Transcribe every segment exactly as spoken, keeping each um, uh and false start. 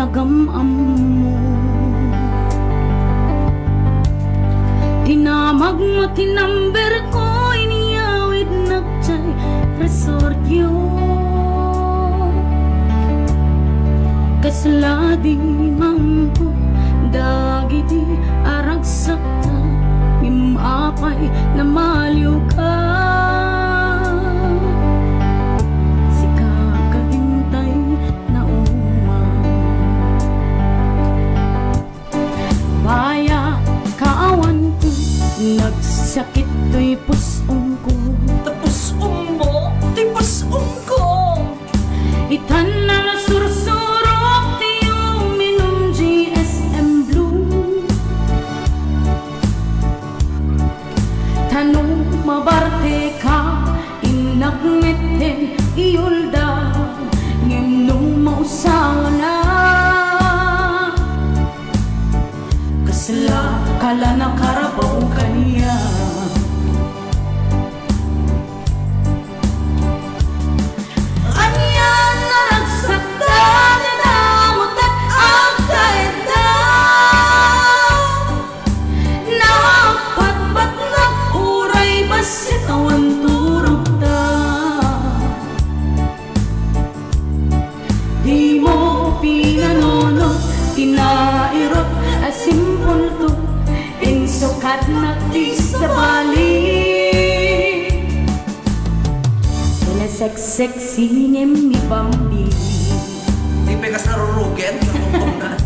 agam-ammo. Tinamagmo ti number ko, inyawidnak jay resortyo. Kasla di mangko dagiti aragsakta, ngem apay namaliwka? Sika kadintay nauma. Baya, kaawanko, nagsakit toy pus-ongko. Ti pus-ongmo, ti pus-ongko. Itan a nasursurok ti uminum G S M Blue. Ta no mabarteka, innak metten iyulda, ngem no mausawana, kasla kala nakarabaw kaniak. Ania nga ragsakda, nadamot, agkaedda. Napatpatnak uray bassit awan turogta. Dimo pinanunot ti nairut a simbolto, insukatnak ti sabali. Pinaseksek singem ni Bambi. Di pay kas narurugen, nakukunan.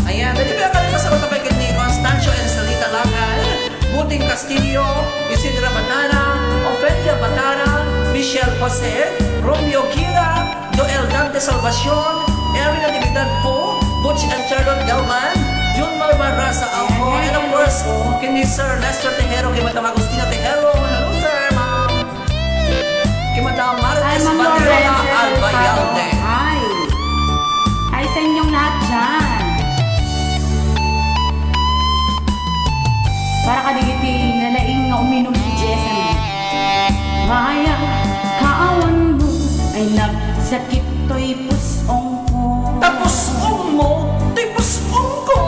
Ayan, dito pay ang kanta sa Batabay ni Constancio and Salita Langan, Buting Castillo, Isidra Batara, Ofelia Batara, Michelle Jose, Romeo Gira, Joel Dante Salvacion, Erin Natividad Poe, Butch and Charlotte Galvan, Jun Malvarasa Aho, and of course, kini Sir Lester Tejero, kay Madam Agustina Tejero. Hello, sir, ma'am. Kay Madam Marites Ay, Ma'am Bandera Lawrence, Albayalde. Hi. Hi sa inyong lahat dyan. Para kadagiti nalaing nga uminum ti G S M. Maya, kaawanmo, ay nagsakit toy pus-ongko. Ta pus-ongmo, ti pus-ongko.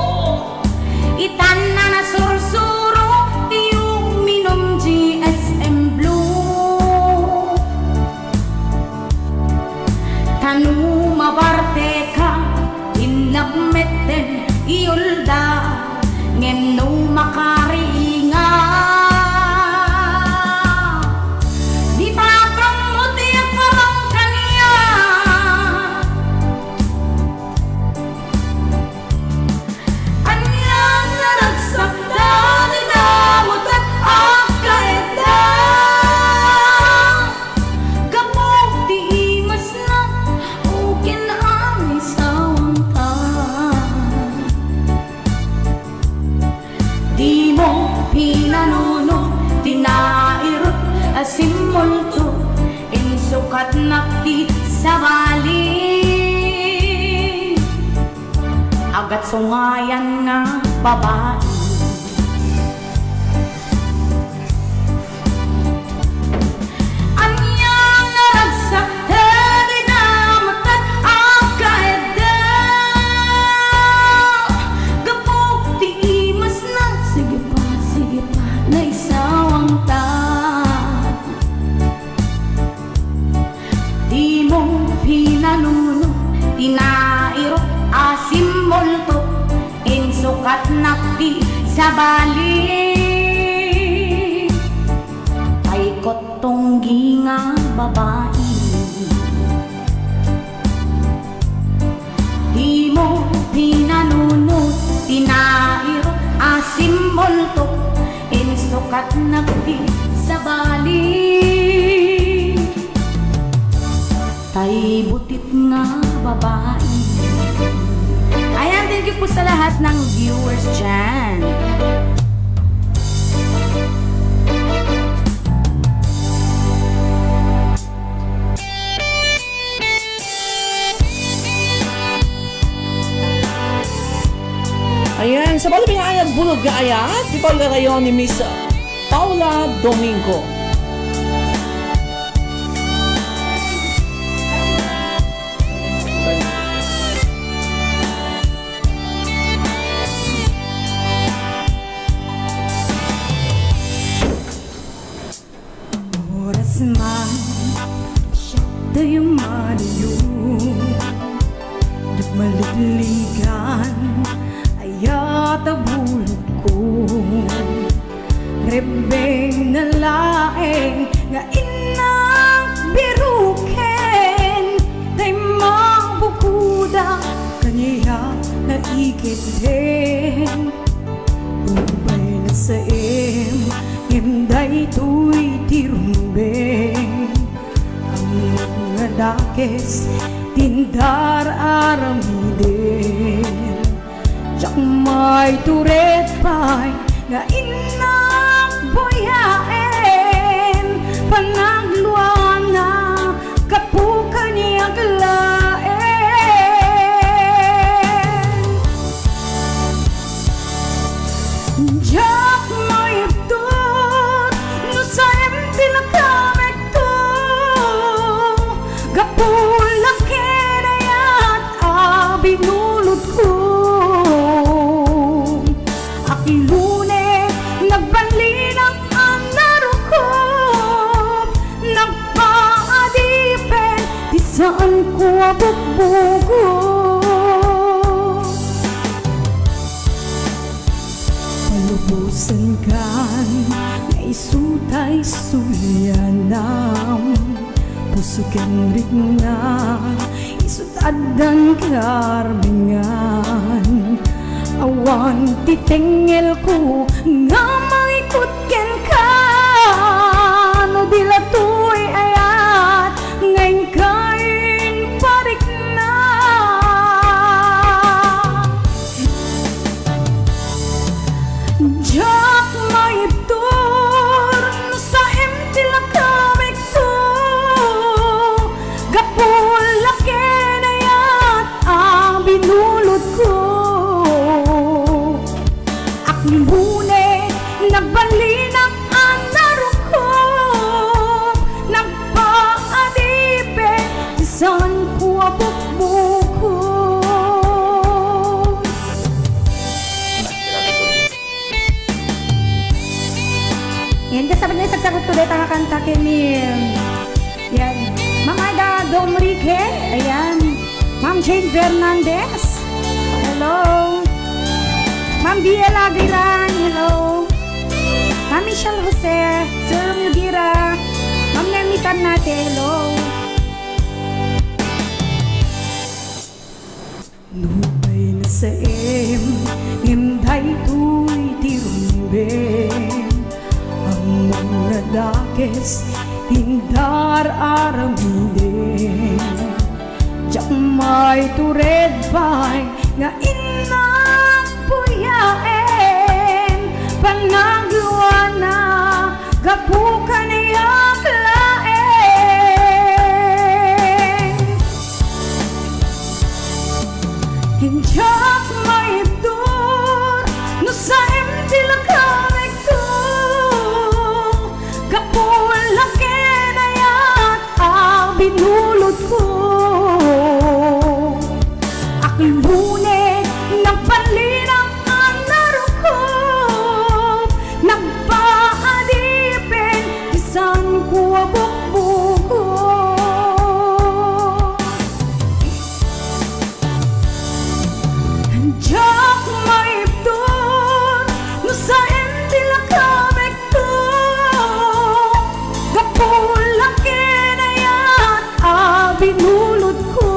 Itan a nasursuro ti uminum G S M Blue. Ta no mabarteka, innak metten iyulda, ngem no makariinga, di patammo ti agparang kaniak. Ania nga ragsakda, nadamot, agkaedda. Gapu ti imasna, uken a naisawangta. Dimo pinanunot ti nairut a simbolto, insukatnak ti sabali. Agatsungayan nga babai. Ania nga ragsakda, nadamot, agkaedda. Gapu ti imasna, sige pa, sige pa, naisawangta. Dimo pinanunot ti nairut a simbolto, insukatnak ti sabali. Paikot tunggi nga babai. Dimo pinanunot ti nairut a simbolto, insukatnak ti sabali. Tay butit nga babai. Ayan, thank you po sa lahat ng viewers dyan. Ayan, sa bali nga ayat, bulod nga ayat, ipagarayon ni Miss Paula Domingo. Maliklikan, ayat a bulogko. Rebbengna laeng nga innak biroken, tay mangbukoda kaniak naiketden. Nupay nasaem, ngem daytoy ti rumbeng. Ammom nga dakes ti indar aramiden. Diak maitured pay nga innak buyaen, panagluana gapu kaniak laeng. Diak maibtur no saem ti nakamekto, gapu la ken ayat a binulotko. Aklone, nagballinak a narukob, nagpaadipen ti saanko a bukbukob. Palubosankan nga isu tay sulianam, puso ken rikna, isu addan karbengan. Awan ti tengngelko nga mangikut kenka, no di la toy ayat nga inka imparikna. Diak maibtur no saem ti nakamekto, gapu la ken ayat a binulotko. Aklone, nagballinak a narukob, nagpaadipen ti saanko a bukbukob. Yan, kasabay na isagsagot ko dayta nga kanta ken ni, yan, Ma'am Aida Domrique, ayan. Ma'am Jane Fernandez, hello. Ma'am Bia Lagiran, hello. Ma'am Michelle Jose, Sir Romeo Gira, Ma'am Nermi Tarnate, hello. Nupay nasaem, ngem daytoy ti rumbeng. Ammom nga dakes ti indar aramiden. Diak maitured pay nga innak buyaen, panagluana gapu kaniak laeng. Diak maibtur no saem ti nakamekto, gapu la ken ayat a binulotko. Aklone, nagballinak a narukob, nagpaadipen ti saanko a bukbukob. Diak maibtur no saem ti nakamekto, gapu la ken ayat a binulotko.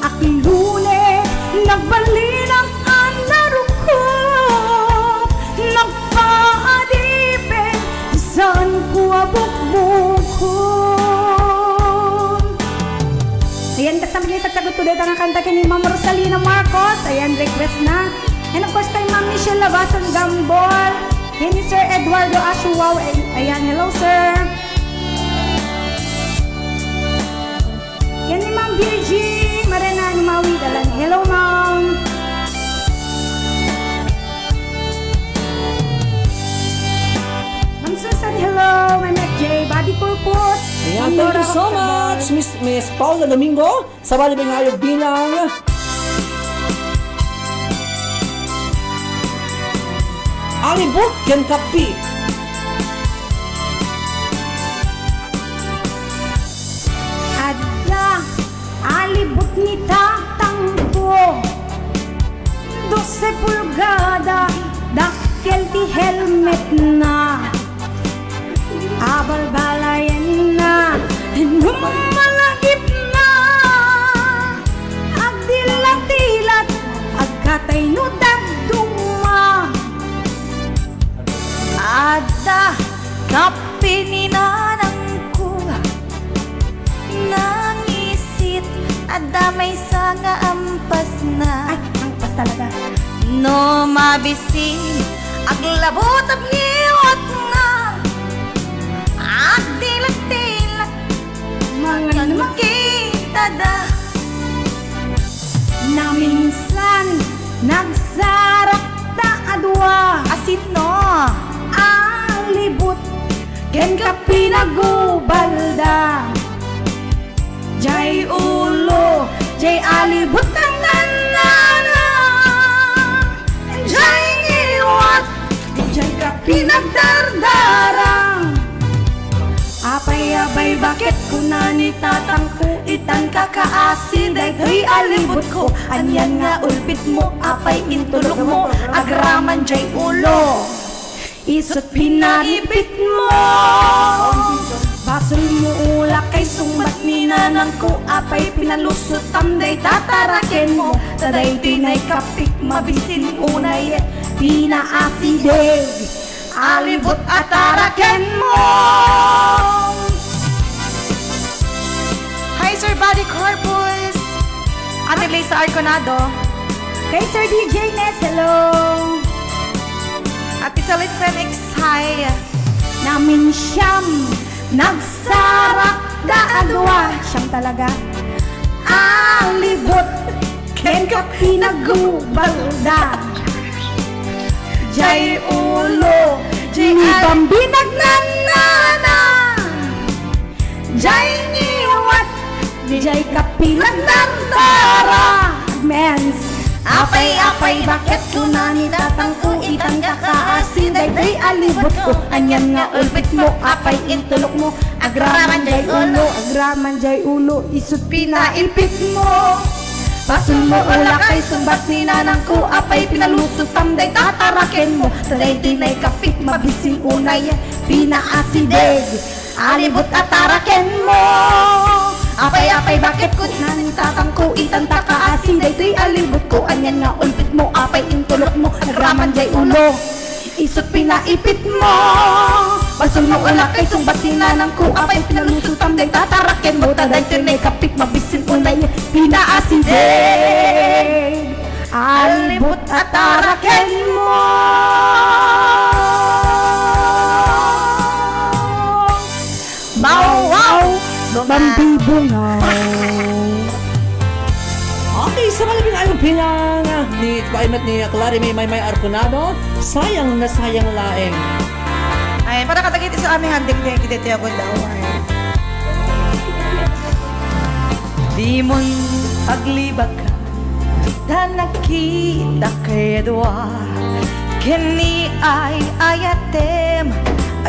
Aklone, nagballinak a narukob, nagpaadipen ti saanko a bukbukob. Ayan, kasabay na isagsagot ko dayta nga kanta ken ni Ma'am Rosalina Marcos. Ayan, request na. And of course, kay Ma'am Michelle Labason Gambol. Ken ni Sir Eduardo Ashuwao. Ay-, ayan, hello, sir. Ken ni Ma'am Virgie Marena Numawi Dalan. Hello, ma'am. Ma'am Susan, hello. Ma'am F J, Body Purpose. Ayan, Ma'am thank Nora you so Hoxabal. Much, Miss, Miss Paula Domingo. Sabali nga ayo bilang alibut ken kapi. Adda. helmetna. Abalbalayenna, no malagipna, agdilatilat, agkatay no dadduma. Adda kape ni nanangko, nangisit, adda maysa nga ampasna. Ay, ampas talaga. No mabisin, aglabut, agngiwat nga, agdilat-dilat, mangan makitada. Naminsan, nagsarakta a dua. Asino? Alibut ken kape nagubalda. Jay ulo, jay alibut nannanana. Jay ngiwat, jay kape nagdardara. Apay, apay, baket kuna ni tatangko, itan kakaasi daytoy alibutko. Anian nga ulpitmo, apay intulokmo, agraman jay ulo. Isut' pinaipitmo. Basolmo o lakay sungbat ni nanangko, apay pinalusotam dayta tarakenmo. Ta daytoy naikapik mabisin unay pinaasideg. Alibut a tarakenmo. Hi, Sir Buddy Corpus. Ate Lisa Arconado. Kay Sir D J Nes, hello. Ate Celine Phoenix, hi. Naminsan, nagsarakta a dua. Siyam talaga. Alibut, ken kape nagubalda. Jay ulo, jay ni al- Bambi nagnanana. Jay ngiwat, jay kape nagdardara. Mens. Apay, apay, baket kuna ni tatangko, itan kakaasi daytoy alibutko. Anian nga ulpitmo, apay intulokmo, agraman jay ulo, agraman jay ulo, isut' pinaipitmo. Basolmo o lakay sungbat ni nanangko, apay pinalusotam dayta tarakenmo. Ta daytoy naikapik mabisin unay pinaasideg. Alibut a tarakenmo. Apay, apay, baket kuna ni tatangko, itan kakaasi daytoy alibutko. Anian nga ulpitmo, apay intulokmo, agraman jay ulo. Isut' pinaipitmo. Basolmo o lakay sungbat ni nanangko, apay pinalusotam dayta tarakenmo. Ta daytoy naikapik mabisin unay pinaasideg. Alibut a tarakenmo. Baw, wow. Bambi bungaw. Okay, sa malabing ayong pinang ni, paimat ni Clary May Maymay Arconado, Sayang na Sayang Laeng. Ay, para kadagiti sa amin handing, thank you, thank you, thank you. Dimon paglibak ta nakita kay dua, ken ni ay-ayatem,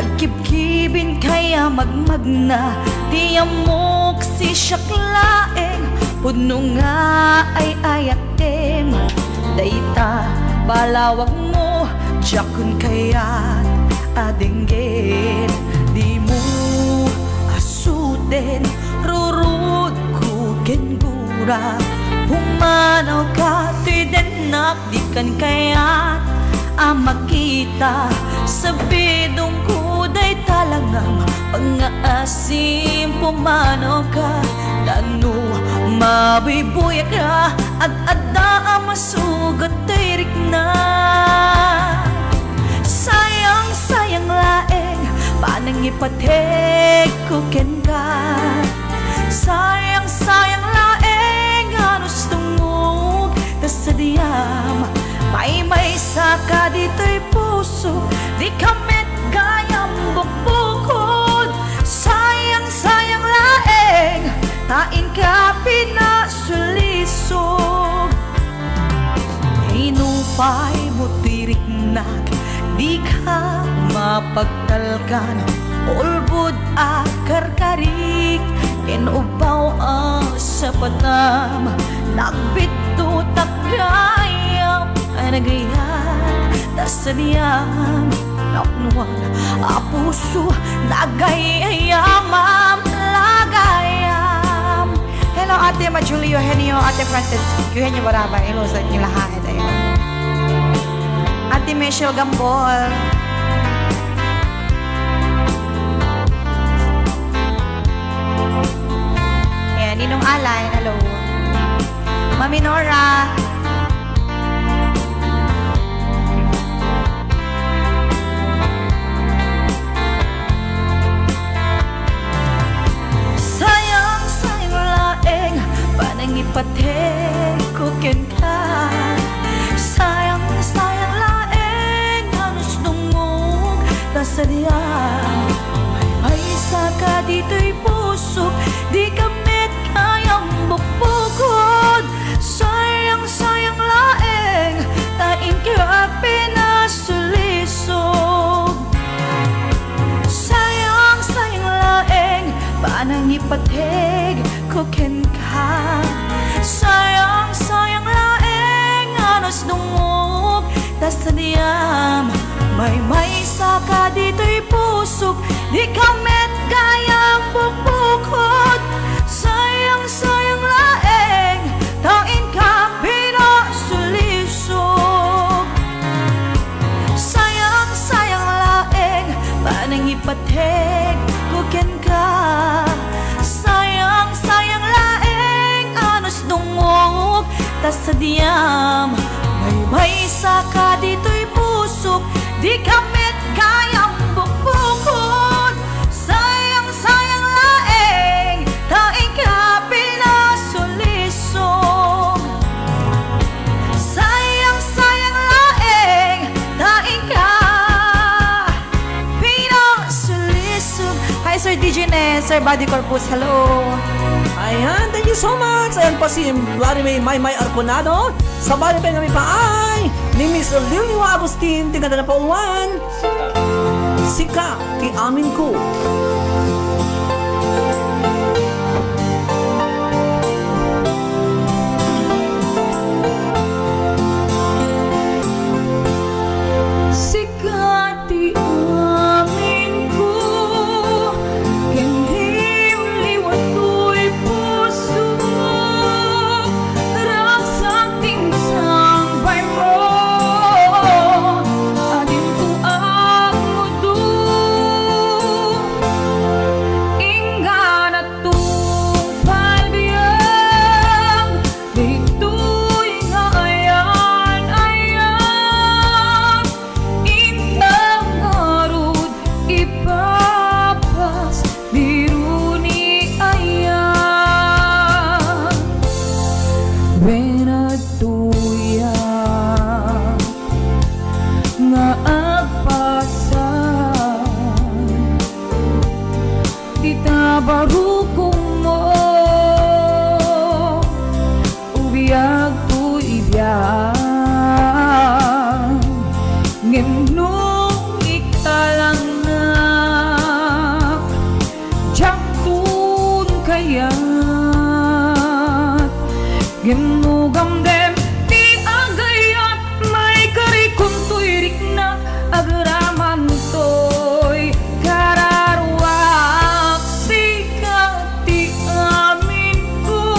agkibkibin kaya magmagna, ti ammok sisiak laeng, pudno nga ay-ayatem, dayta balawagmo, diakon kayat a denggen, dimo asuten, rurutko ken gura, pumanawka toy dennak, dikan kayat a makita, sabidongko dayta langam, pangngaasim, pumanawka, ta no mabuybuyakka, ad-adda a masugat toy rikna. Sayang, sayang laeng, panangipategko kenka. Sayang, sayang laeng, anus tungog ta sadiam. Maymaysaka ditoy puso, dika met gayam bukbukod. Sayang, sayang laeng, ta inka pinasulisog. Inupaymo ti riknak, dika mapagtalkan, ulbod a karkarik, ken ubbaw a sapatam, nagbiddutak gayam a nagayat, Ta sadiam napnoan a puso, nagayayamam la gayam. Hello, Ate Majuli Eugenio, Ate Francis Eugenio Baraba, hello sa inyo lahat. Ayun. Ate Michelle Gambol. Ayan, Ninong Alan, hello. Mami Nora. Sayang, sayang laeng panangipategko kenka. Sayang, sayang laeng a nasdungngog ta sadiam. Maymaysa ka ditoy pusok, dika met gayam bukbukod. Sayang, sayang laeng ta inka pinasulisog. Sayang, sayang laeng panangipategko kenka. Sayang, sayang laeng a nasdungngog ta sadiam. Maymaysa ka ditoy pusok, dika met gayam bukbukod. Sayang, sayang laeng ta inka pinasulisog. Sayang, sayang laeng panangipategko kenka. Sayang, sayang laeng a nasdungngog ta sadiam. Maymaysa ka ditoy pusok, dika met gayam bukbukod. Sayang, sayang laeng ta inka pinasulisog. Sayang, sayang laeng ta inka pinasulisog. Hi, Sir D J Ne, Sir Body Corpus, hello. Ayan, thank you so much. Ayan pa si Vladimir Maymay Arconado. Sabali pa nga mipaay ni Miss Liliwa Agustin, ti kanta na pauwan. Sika ti amin ko. Sika ti amin ko, ken liwliwa toy puso. Ragsak ti insang baymo, adinto agmudo. Inggana tungpal biag, ditoy nga ayan-ayan. Inta ngarud ipapas, di runi ayan. Wen adtoya nga agpasan ti tabarukommo. Ubiag toy biag, ngem no ikalangnak, diakton kayat. Ngem no gamdem ti agayat, maikarikon toy riknak, agraman toy kararuak. Sika ti amin ko,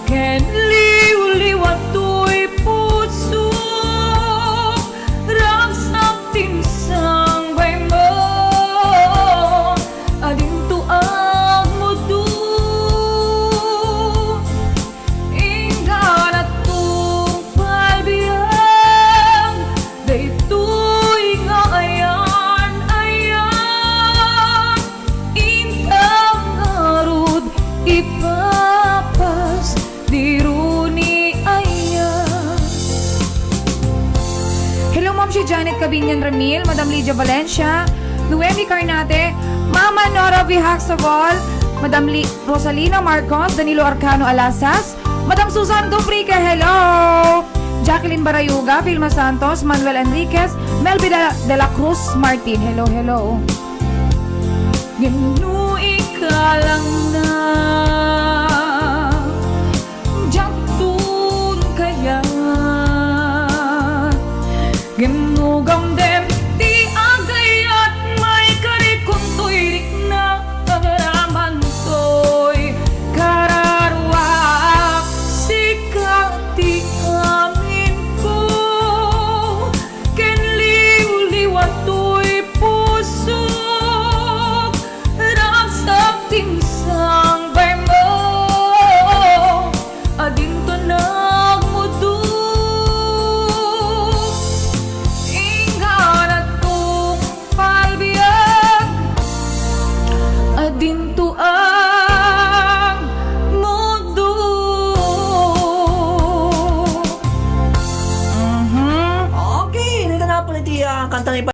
ken liwliwa toy puso. Ragsak ti insang baymo, adinto agmudo. Inggana tungpal biag, daytoy nga ayan-ayan. Inta ngarud ipapas, di runi ayan. Hello, Ma'am si Janet Cabinian Ramil, Madam Lydia Valencia, Noemi Carnate, Mama Nora V. Haxabol, Madam Li-, Rosalina Marcos, Danilo Arcano Alasas, Madam Susan Dubrique, hello! Jacqueline Barayuga, Vilma Santos, Manuel Enriquez, Melvin de la, de la Cruz Martin, hello, hello. Ngem no ikalangnak,